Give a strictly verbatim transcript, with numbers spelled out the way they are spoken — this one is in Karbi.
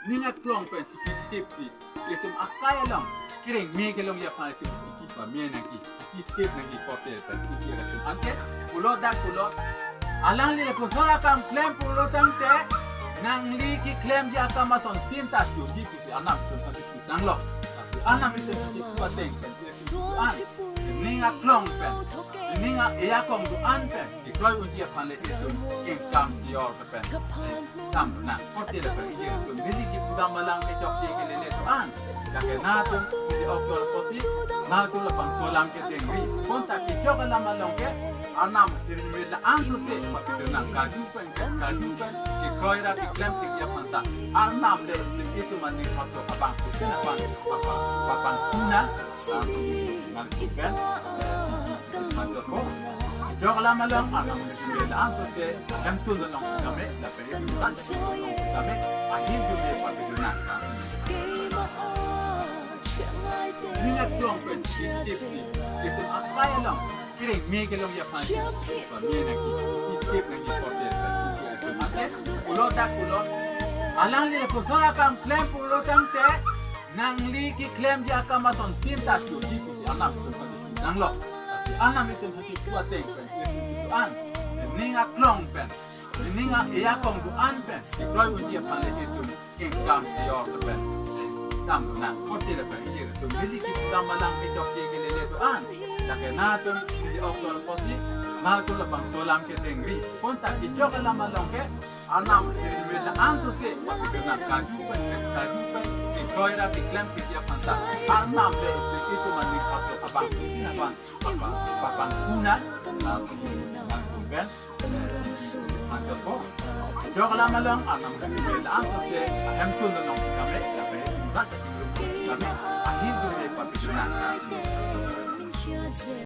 Ning aklong pen chikitip si, itum akai along kereng me kelongji aphan itum chikit pame nangji, chikitip nangji kote pen isi atum anke pulo dak pulo. Alangli lapuson akam klem pulo tangte, nangli keklemji akam asontin ta chunji pusi Arnam itum phan chikitanglo. Tapi Arnam itum chikitip ateng pen itum an, ning aklong pen, ning a-, e akong do-an pen kekroi unji aphan le itum kengkam dior pen tam nang kote le pen isi atum neli kipudam alam kechokche kelele do-an. Lake nangtum neli ok tol apotsi, nangtum labang tolam kedengri. Konta kechok alam along ke Arnam hirmir la-an sose mati nang kaju pen, kaju pen kekroi ra keklem keji aphan ta Arnam le itum aning haplo abang kusin abang, abang, abang kuna, ah, nang pen, eh, Kejok alam along Arnam hirmir la-an sose ahemtun along kame, lapen itum rat along kame, ahir jume papidunan. Ning aklong pen chikitip si, itum akai along kereng me kelongji aphan chikitip pame nangji, chikitip nangji kote pen isi atum anke pulo dak pulo. Alangli lapuson akam klem pulo tangte, nangli keklemji akam asontin ta chunji pusi Arnam itum phan chikitanglo. Tapi Arnam itum phan chikitip ateng pen itum an, ning aklong pen, ning a-, e akong do-an pen kekroi unji aphan le itum kengkam dior pen tam nang kote le pen isi atum neli kipudam alam kechokche kelele do-an. Lake nangtum neli ok tol apotsi, nangtum labang tolam kedengri. Konta kechok alam along ke Arnam hirmir la-an sose mati nang kaju pen, kaju pen kekroi ra keklem keji aphan ta Arnam le itum aning haplo abang kusin abang, abang, abang kuna, ah, nang pen, eh, nang kepo. Kejok alam along Arnam hirmir la-an sose ahemtun along kame, lapen itum rat along kame, ahir jume papidunan.